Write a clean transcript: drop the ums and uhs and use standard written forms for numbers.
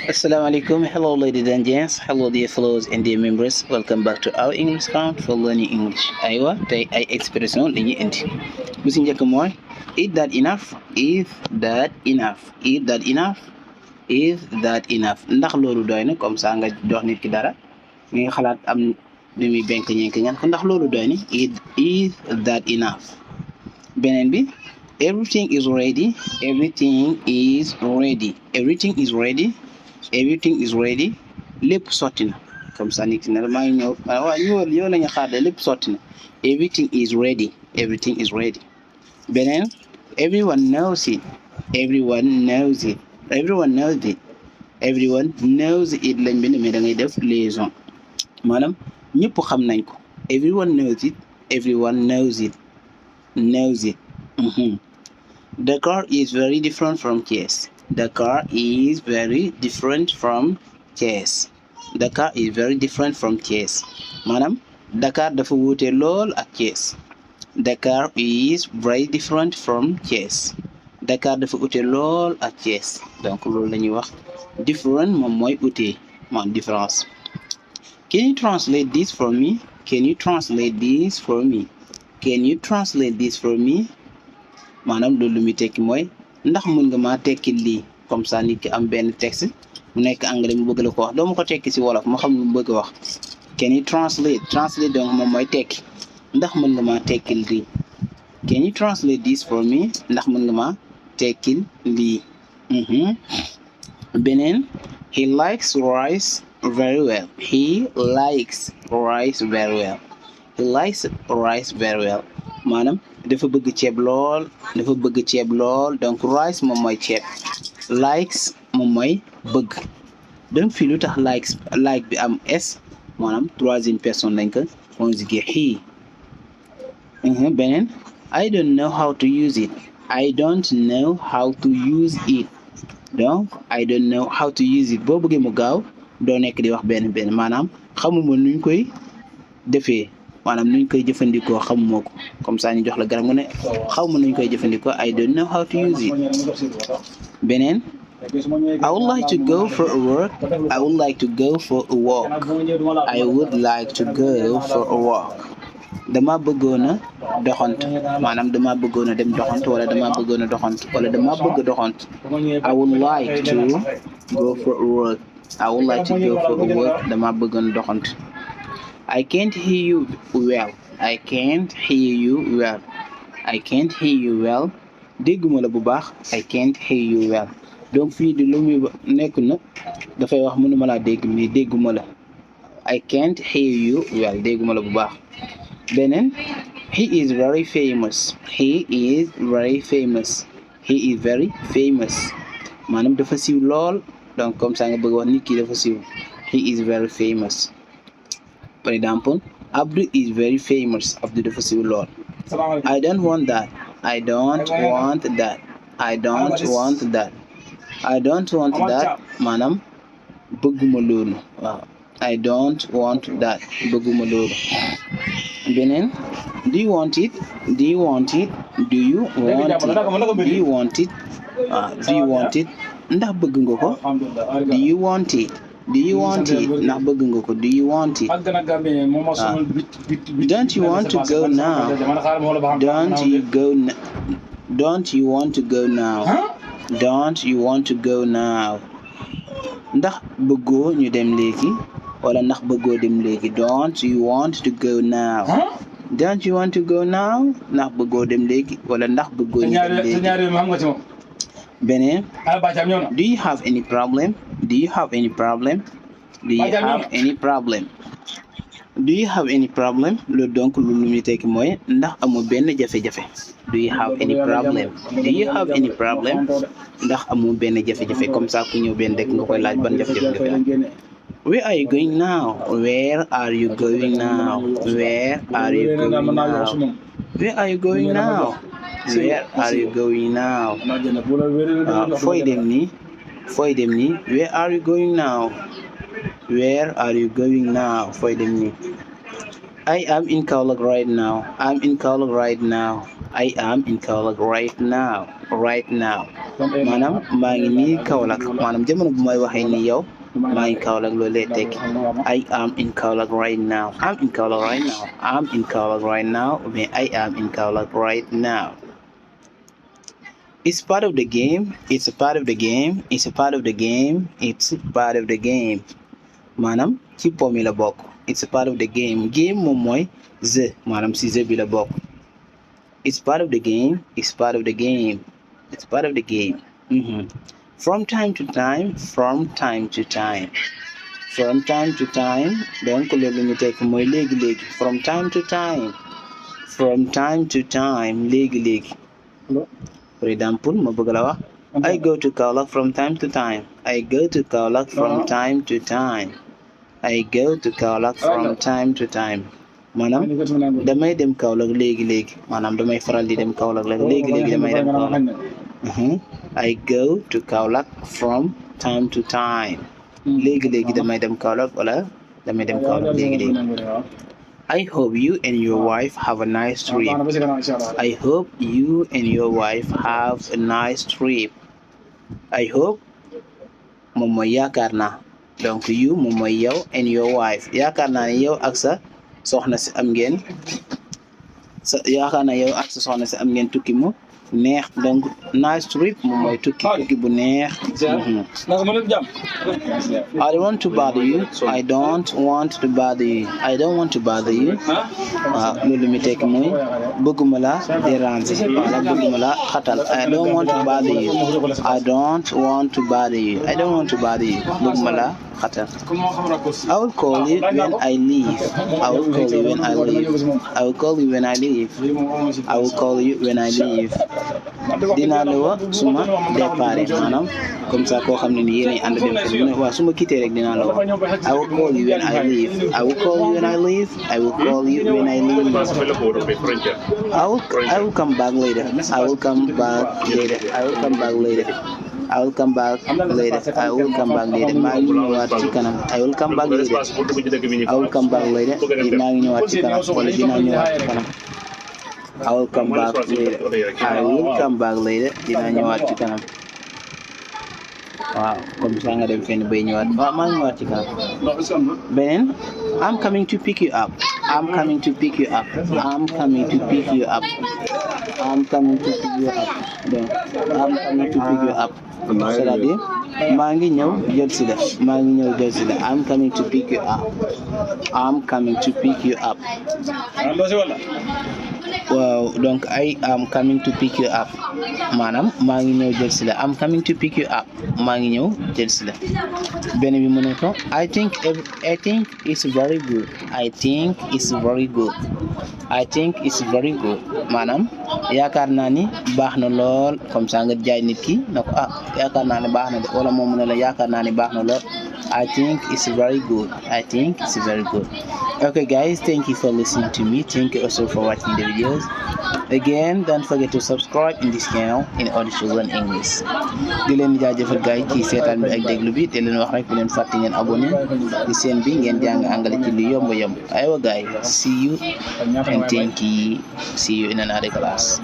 Assalamu alaikum. Hello, ladies and gents. Hello, dear fellows and dear members. Welcome back to our English count for learning English. Aywa tey ay expression la ñuy indi bu si njëkk mooy is that enough? Is that enough? Is that enough? Is that enough? Ndax loolu doy na comme ça nga jox nit ki dara nga xalaat am lu muy benk ñenk ñan ko ndax loolu doy na is that enough? Beneen bi everything is ready. Everything is ready. Everything is ready. Everything is ready. Lépp sotti na comme ça nit na maa ngi ñëw waaw yow la ñu xaar de lépp sotti na. Everything is ready. Everything is ready. Beneen everyone knows it. Everyone knows it. Everyone knows it. Everyone knows it lañ bind mais da ngay def liaison maanaam ñëpp xam nañ ko. Everyone knows it. Everyone knows it. Knows it. The car is very different from Thiès. The car is very different from Thiès. The car is very different from Thiès. Maanaam Dakar dafa wuute lool ak Thiès. The car is very different from Thiès. Dakar dafa wuute lool ak Thiès. Donc loolu la ñuy wax different moom mooy wuute moom différence. Can you translate this for me? Can you translate this for me? Can you translate this for me? Maanaam loolu mi tekki mooy ndax mën nga maa tekki lii comme ça nit ki am benn texte mu nekk anglais mu bëgg la ko wax doo ma ko tekki ci wolof ma xam lu mu bëgg a wax. Can you translate? Translate donc moom mooy tekki ndax mën nga maa tekkil lii. Can you translate this for me? Ndax mën nga maa tekkil lii. Beneen he likes rice very well. He likes rice very well. He likes rice very well. Maanaam dafa bëgg ceeb lool donc rice moom mooy ceeb likes moom mooy bëgg donc fii lu tax like bi am s maanaam troisième personne lañ ko conjugué he. Beneen I don't know how to use it. I don't know how to use it. Donc I don't know how to use it boo bëggee mu gaaw doo nekk di wax benn maanaam xamuma nuñ koy defee maanaam nuñ koy jëfandikoo xamuma ko comme ça ñu jox la garab nga ne xawma nuñ koy jëfandikoo I don't know how to use it. Beneen I would like to go for a walk. I would like to go for a walk. I would like to go for a walk. Dama bëggoon a doxantu maanaam dama bëggoon a dem doxantu wala dama bëggoon a doxantu wala dama bëgg doxantu. I would like to go for a walk. I would like to go for a walk. Dama bëggoon a doxantu. I can't hear you well. I can't hear you well. I can't hear you well. Dégguma la bu baax. I can't hear you well. Donc fii di lu muy nekk na dafay wax mënuma laa dégg mais dégguma la. I can't hear you well. Dégguma la bu baax. Beneen he is very famous. He is very famous. He is very famous. Maanaam dafa siiw lool donc comme ça nga bëgg wax nit ki dafa siiw. He is very famous. For example, Abdul is very famous. Abdul dafa siiw lool. I don't want that. I don't want that. I don't want that. I don't want that. Maanaam bëgguma loolu. Waaw. I don't want that. Bëgguma loolu. Beneen do you want it? Do you want it? Do you want it? Do you want it? Do you want it? Ndax bëgg nga ko? Do you want it? Do you want it? Ndax bëgg nga ko? Do you want it? Don't you want to go now? Don't you want to go now? Don't you want to go now? Ndax bëggoo ñu dem léegi wala ndax bëggoo dem léegi. Don't you want to go now? Don't you want to go now? Ndax bëggoo dem léegi wala ndax bëggoo ñu dem léegi. Beneen do you have any problem? Do you have any problem? Do you have any problem? Do you have any problem? Loolu donc lu muy tekki mooy ndax amoo benn jafe-jafe. Do you have any problem? Do you have any problem? Ndax amoo benn jafe-jafe comme ça ku ñëw benn dëkk nga koy laaj ban jafe-jafe nga fi laaj. Where are you going now? Where are you going now? Where are you going now? Where are you going now? Where are you going now? Fooy dem nii? Fooy dem nii? Where are you going now? Where are you going now? Fooy dem nii? I am in Kaolack right now. I'm in Kaolack right now. I am in Kaolack right now. Right now. maanaam maa ngi nii Kaolack maanaam jamono bu may waxee nii yow maa ngi Kaolack loolu lay tekki I am in Kaolack right now I'm in Kaolack right now I'm in Kaolack right now mais I am in Kaolack right now. It's part of the game. It's a part of the game. It's a part of the game. It's part of the game. maanaam ci po mi la bokk. It's a part of the game. Game moom mooy the maanaam si the bi la bokk. It's part of the game. It's part of the game. It's part of the game. From time to time. From time to time. From time to time. donc loolu ñu tekk mooy léegi-léegi. From time to time. From time to time. léegi-léegi. For example ma bëgg la wax I go to Kaolack from time to time. I go to Kaolack from time to time. I go to Kaolack from time to time. maanaam damay dem Kaolack léegi-léegi maanaam damay faral di dem Kaolack léegi-léegi damay dem Kaolack. I go to Kaolack from time to time. léegi-léegi damay dem Kaolack wala damay dem Kaolack léegi-léegi. I hope you and your wife have a nice trip. I hope you and your wife have a nice trip. I hope moom mooy yaakaar naa donc you moom mooy yow and your wife yaakaar naa ne yow ak sa soxna si am ngeen am ngeen tukki mu neex donc nice trip moom mooy tukki bu neex. I don't want to bother you. I don't want to bother you. I don't want to bother you. waaw loolu mi tekki mooy bëgguma la déranger wala bëgguma la xatal. I don't want to bother you. I don't want to bother you. I don't want to bother you. bëgguma la xatal. I will call you when I leave. I will call you when I leave. I will call you when I leave. I will call you when I leave. dinaa la wax suma départ maanaam comme ça koo xam ne ni yéen ànd dem waaw suma quitté rek dinaa la wax I will call you when I leave. I will call you when I leave. I will call you when I leave. I will come back later. I will come back later. I will come back later. I will come back later. I will come back later. maa ngi ñëwaat ci kanam. I will come back later. I will come back later. maa ngi ñëwaat ci kanam wala dinaa ñëwaat ci kanam. I will come back later. I will come back later. dinaa ñëwaat ci kanam. waaw comme ça nga dem fenn bay ñëwaat waaw maa ngi ñëwaat ci kanam. beneen I'm coming to pick you up. I'm coming to pick you up. I'm coming to pick you up. I'm coming to pick you up. donc I'm coming to pick you up. c'est-à-dire maa ngi ñëw jël si la maa ngi ñëw jël si la I'm coming to pick you up. I'm coming to pick you up. waaw donc I am coming to pick you up maanaam maa ngi ñëw jël si la I'm coming to pick you up maa ngi ñëw jël si la. benn bi mu ne ko I think it's very good. I think it's very good. I think it's very good maanaam yaakaar naa ni baax na lool comme ça nga jaay nit ki na ko yaakaar naa ni baax na de wala moom mu ne la yaakaar naa ni baax na lool. I think it's very good. I think it's very good. Okay guys, thank you for listening to me. Thank you also for watching the videos. Again, don't forget to subscribe in this channel in order to learn English. di leen jaajëfal gars yi ci seetaan bi ak déglu bi di leen wax rek bu leen fàtte ngeen abonné ci seen bi ngeen jàng anglais ci lu yomb aywa gars yi see you and thank you. See you in another class.